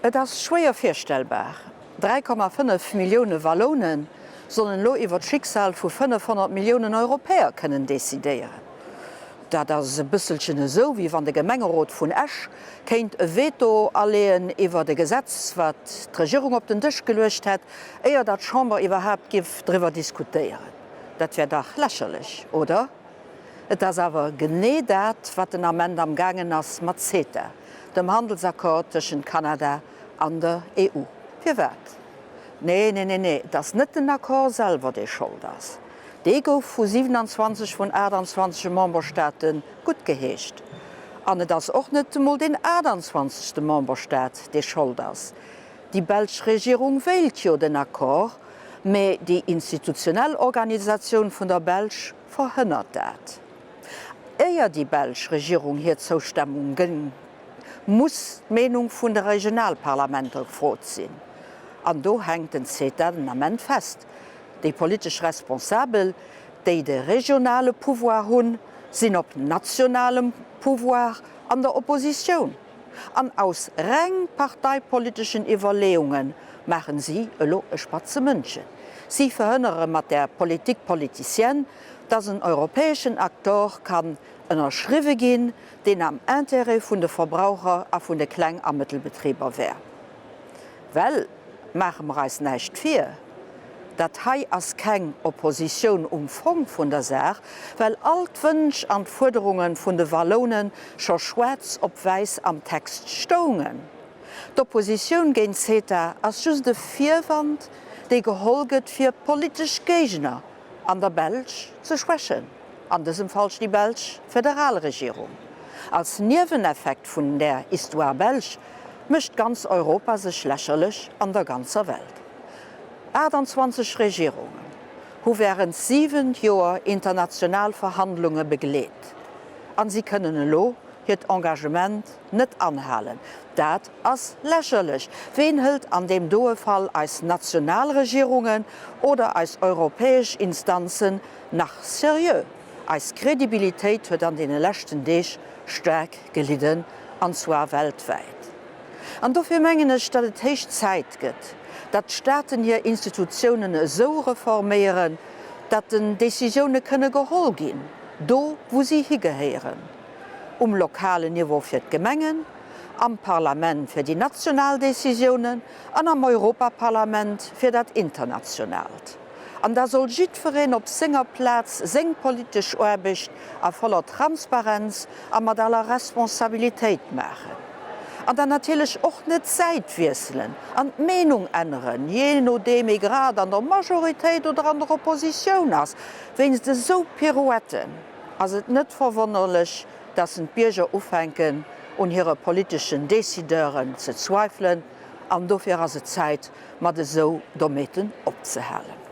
Et ass schwéier virstellbar, 3,5 Millioune Walloune sollen elo iwwer d'Schicksal vu 500 Milliounen Europäer kënnen decidéieren. Dat ass e bësselchen esou, wéi wann de Gemengerot vun Esch kéint e Veto aleeën iwwert e Gesetz, wat d'Regierung op den Dësch geluecht hätt, éier datt d'Chamber iwwerhaapt giff driwwer diskutéieren. Dat wär dach lächerlech, oder? Et ass awer genee dat, wat den Ament am gaangen ass mat CETA, dem Handelsaccord tëschent Kanada an der EU. Firwat? Nee, nee, nee, nee, et ass net den Accord selwer, dee Schold ass. Dee gouf vu 27 vun 28 Memberstaate guttgeheescht. An et ass och net emol deen 28. Memberstaat, dee Schold ass. Déi belsch Regierung wéilt jo den Accord, mä déi institutionell Organisatioun vun der Belsch verhënnert dat. Éier déi belsch Regierung hir Zoustemmung gënn, muss d'Meenung vun de Regionalparlamenter gefrot sinn. An do hänkt den CETA den Ament fest. Déi politesch Responsabel, déi de regionale Pouvoir hunn, sinn op nationalem Pouvoir an der Oppositioun. An aus reng parteipoliteschen Iwwerleeunge maachen si elo e spatze Mëndchen. Si verhënnere mat där Politique politicienne, dass en europäeschen Accord kann ënnerschriwwe ginn, deen am Intérêt vun de Verbraucher a vun de Kleng a Mëttelbetriber wär. Well, maache mer eis näischt vir, dat hei ass keng Oppositioun um Fong vun der Saach, well all d'Wënsch an d'Fuerderunge vun de Wallounen scho schwaarz op wäiss am Text stoungen. D'Oppositioun géint CETA ass just e Virwand, dee geholl gëtt, fir politesch Géigner an der Belsch ze schwächen, an dësem Fall déi belsch Federalregierung. Als Nieweneffekt vun där Histoire belge mécht ganz Europa sech lächerlech an der ganzer Welt. 28 Regierungen hu wärend 7 Joer international Verhandlunge begleet an si kënnen elo hiert Engagement net anhalen. Dat ass lächerlech! Ween hëlt an deem doe Fall eis national Regierungen oder eis europäesch Instanzen nach seriö? Eis Kredibilitéit huet an deene leschten Deeg staark gelidden, an zwar weltwäit. An dofir mengen ech, datt et héich Zäit gëtt, datt d'Staaten hir Institutiounen esou reforméieren, datt den Décisioune kënne geholl ginn, do wou si higehéieren, um lokalen Niveau fir d'Gemengen, am Parlament fir déi national Décisiounen an am Europaparlament fir dat internationaalt. An da soll jiddwereen op senger Plaz seng politesch Aarbecht a voller Transparenz a mat aller Responsabilitéit maachen. An dann natierlech och net d'Säit wiesselen an d'Meenung änneren, jee nodeem ee grad an der Majoritéit oder an der Oppositioun ass. Wéinst esou Pirouetten ass et net verwonnerlech, dass en d'Bierger ufänken, un hire politeschen Décideuren ze zweifelen. An dofir ass et Zäit, mat esou Dommheeten opzehalen.